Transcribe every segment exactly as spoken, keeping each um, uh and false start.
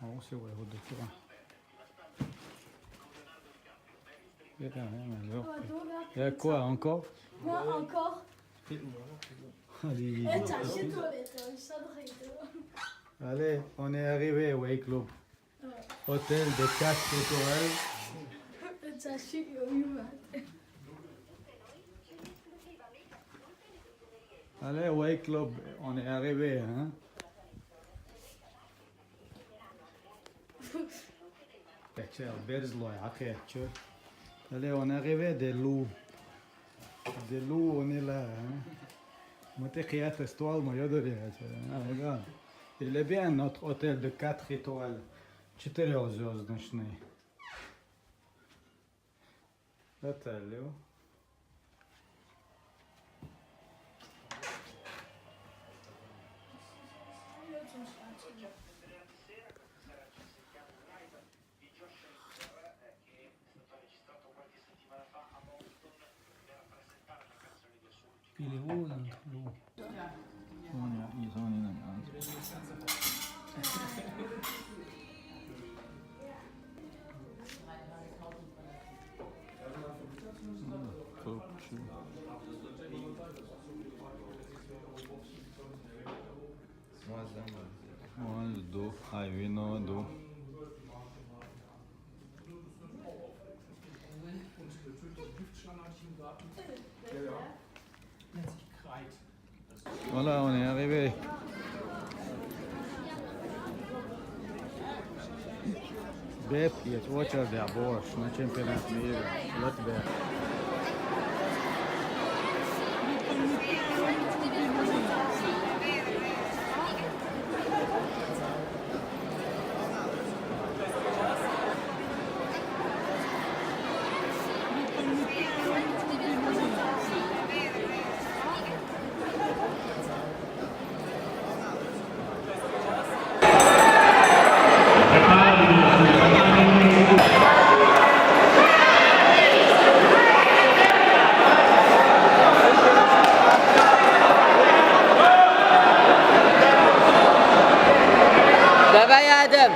On se voit au retour. Putain, ouais, mais alors. Il y a quoi encore? Non, encore. Allez. Eh, t'as chez toi, mais t'as un chat de rideau. Allez, on est arrivé au Wake Club. Hôtel de quatre étoiles. T'as chez toi. Allez, Wake Club, on est arrivé, hein? Allez, on est arrivé de l'eau. De l'eau, on est là, hein? Moi, t'es qui à cette histoire, moi, je dois dire, hein, regarde. Il est bien, notre hôtel de quatre étoiles. Четырёхзвёздочный. Отель. Pile uno, lu. Sono, io sono in One, do, I will know, do. Voilà, on est arrivé. Bep, il y a trois quarts d'heure, bon, je suis un peu nerveux, là, tu vois. Давай, Адам!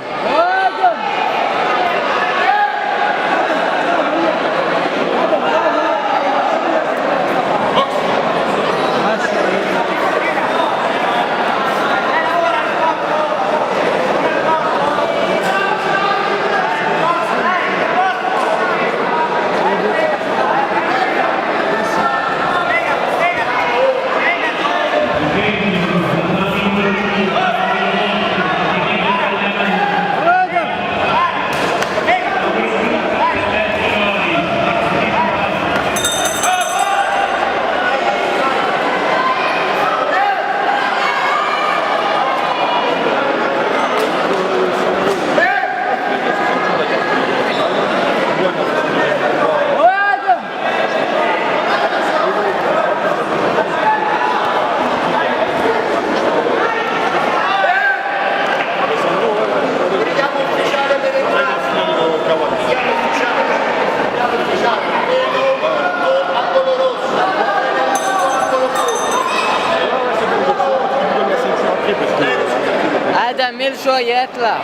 Адам, мел шо етла.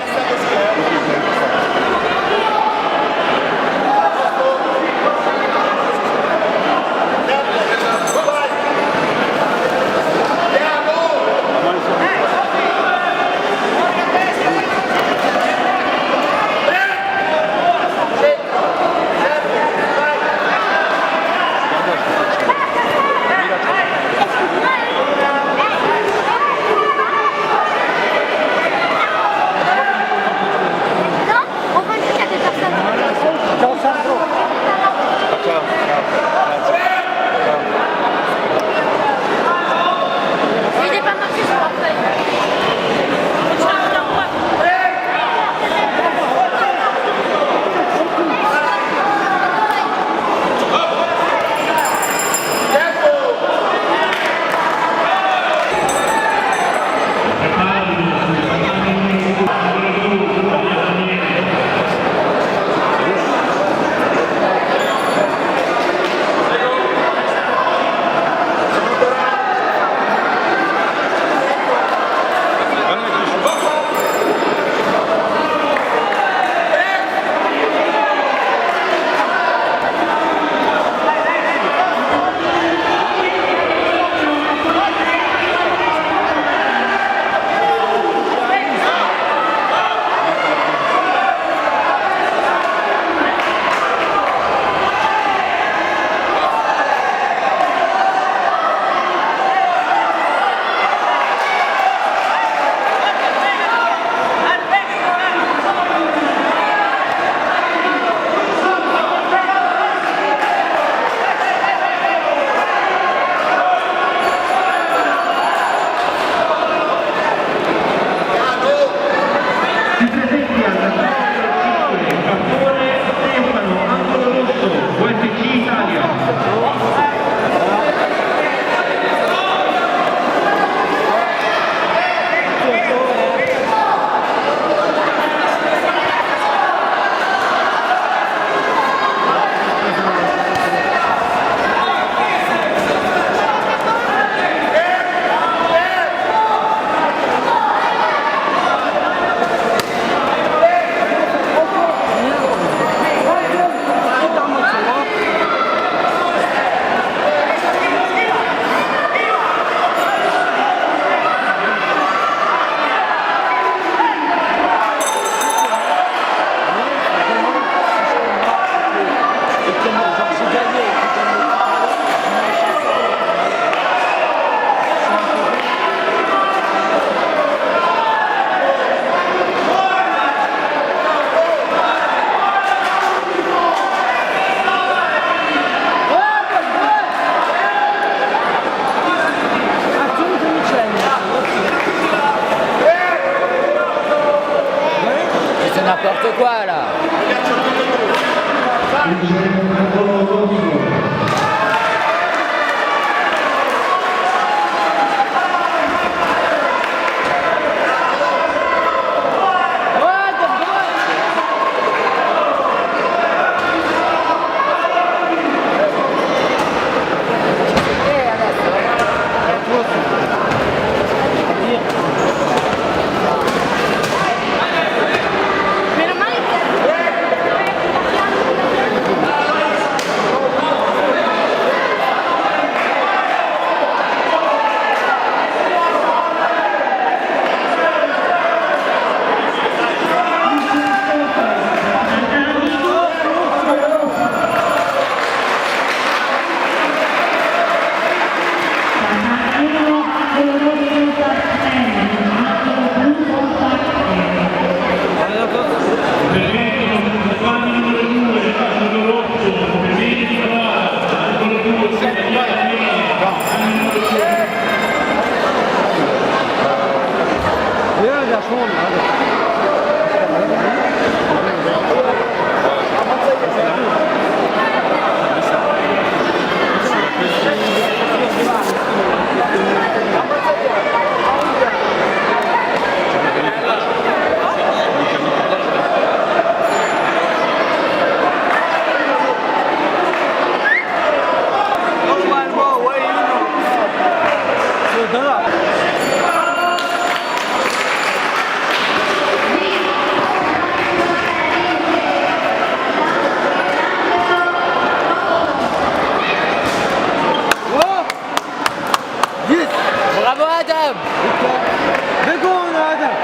N'importe quoi là. Bravo Adam. Bravo Adam.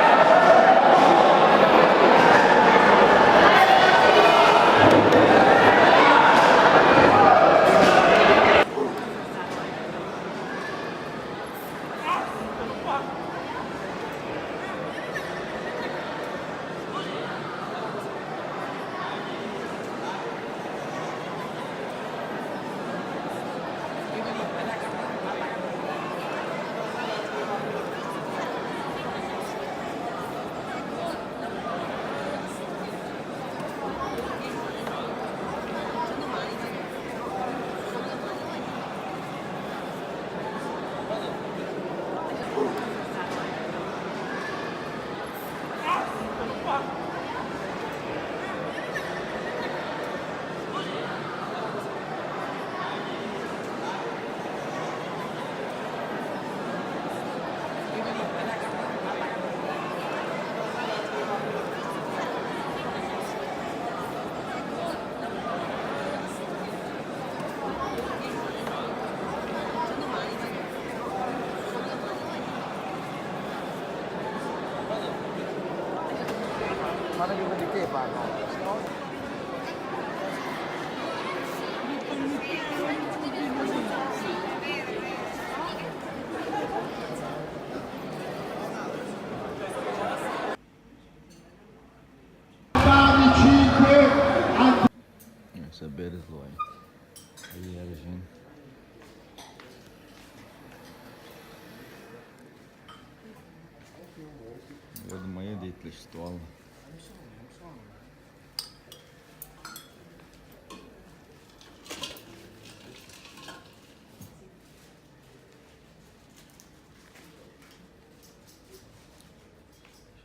Essa Beres Loy. Aí era, gente. Vou de manhã de Cristóvão.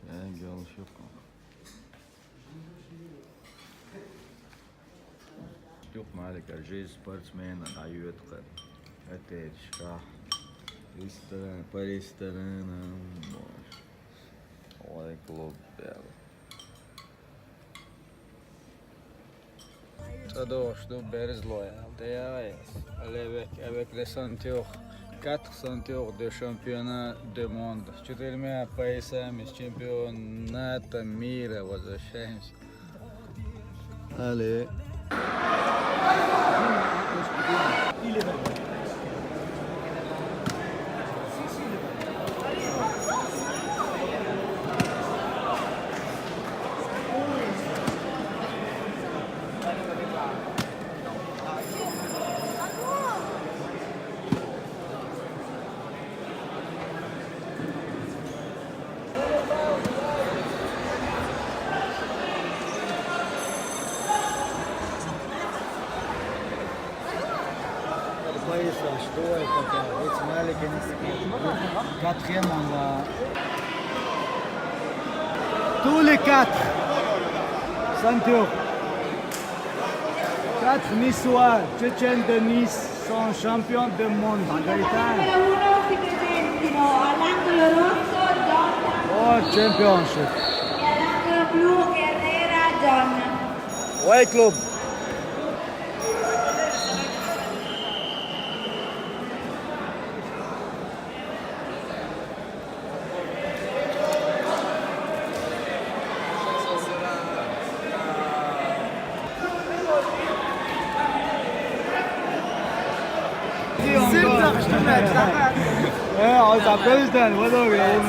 Şöyle bir alışık. Yok, malik, ar jezi sportsmena, a yutka. Ete, şah. Restoran, pa restoran, boş. Olay klub, bela. Ца догӀуш ду берзлой, алда яйас. Алевек, avec le ceinture, quatre ceintures de championnat du monde. С четырьмя поясами, с чемпионата мира возвращаемся. Allez. Ouais, papa, it's Malik and it's quatrième, on va. Tous les quatre ceintures. Quatre Niçois, Tchétchènes de Nice, sont champions du monde. Gaëtan. All'angolo uno si presentino, all'angolo rosso John. World Championship. E all'angolo blu Herrera John. Ouais, club. ايه، عاوز عباس ده، الواد هو بيقوم.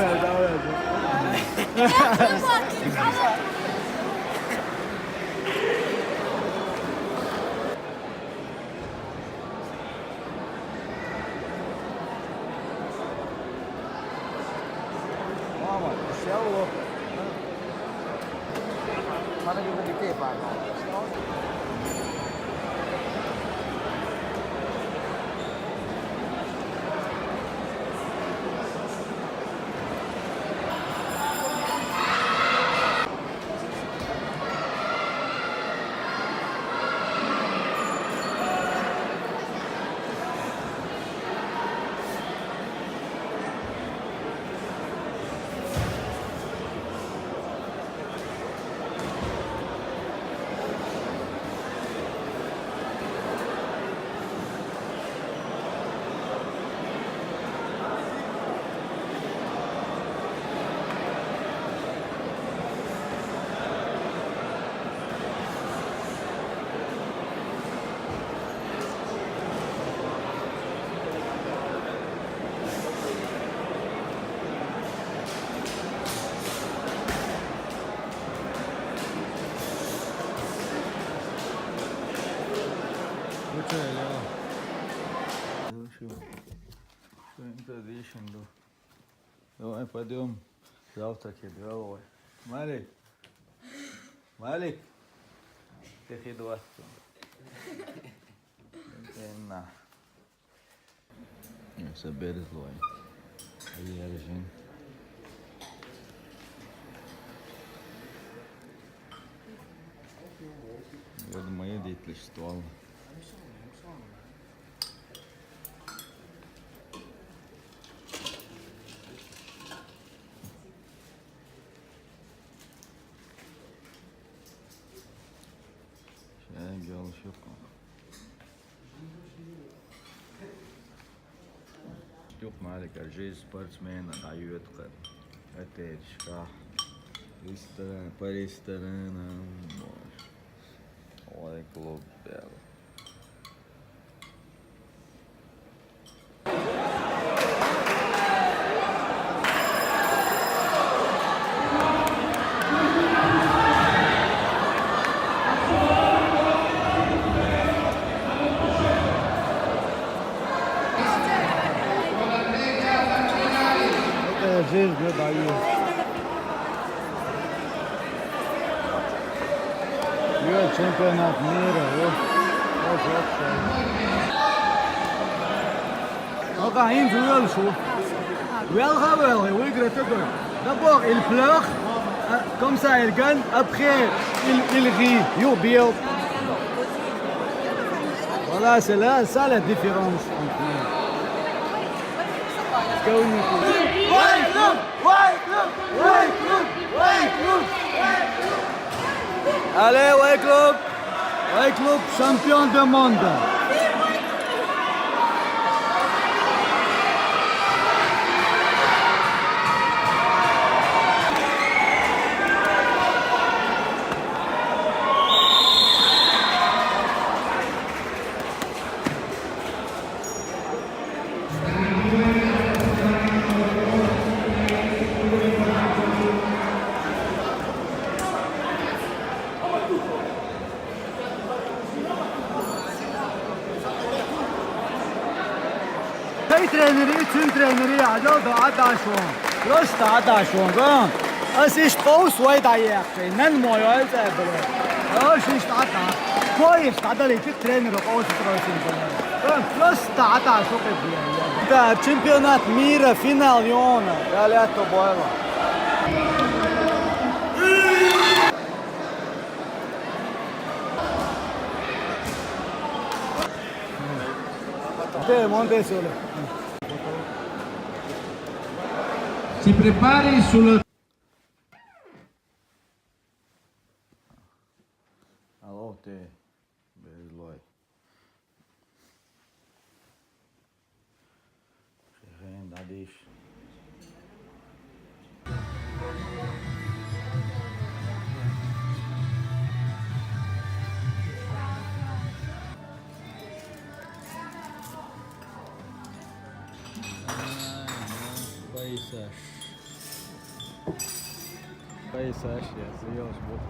Что, что, что они тут ищут, да? Давай пойдем завтракать, давай. Малик! Малик! Ты хидвас. Именно. Essa beira de loi. Aí era gente. Agora de manhã deito eles tolam. Şöyle bir alış yok mu? Yok, Malik, às vezes partes menos, aí eu tô, até, descarro. Restaurante, para restaurante, não, olha que louco, bela. Здесь, да, даю. Чемпионат мира, вот. Ага, ин зуел шу. Велга, велга, выиграть это. D'abord, il pleure, euh, comme ça, il gagne. Après, il, il rit, you build. Voilà, c'est là, ça la différence entre nous. Go, Nico. Allez, ouais, club. Ouais, club, champion du monde. Тей тренери, цун тренери, ядо да адашон. Просто адашон, гон. Ас иш къовс вай да яхши. Нан мой вай да бро. Аш иш ада. Кой иш ада летит тренер къовс просто. Просто ата шо къе бия. Да, чемпионат мира, финал ёна. Я лето бойла. Те, монте соле. Si prepari sulla Alo, te, bez loj. Šehen, dadiš. Paisaš. Paisaš, jā, zils būtu.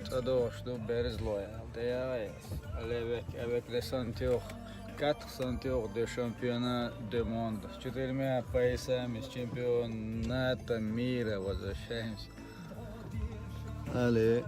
Цадош ду берзлоя, даяс. Але век, век ле сантиох, катх сантиох де шампиона де монд. Четырьмя поясами с чемпионата мира возвращаемся. Але.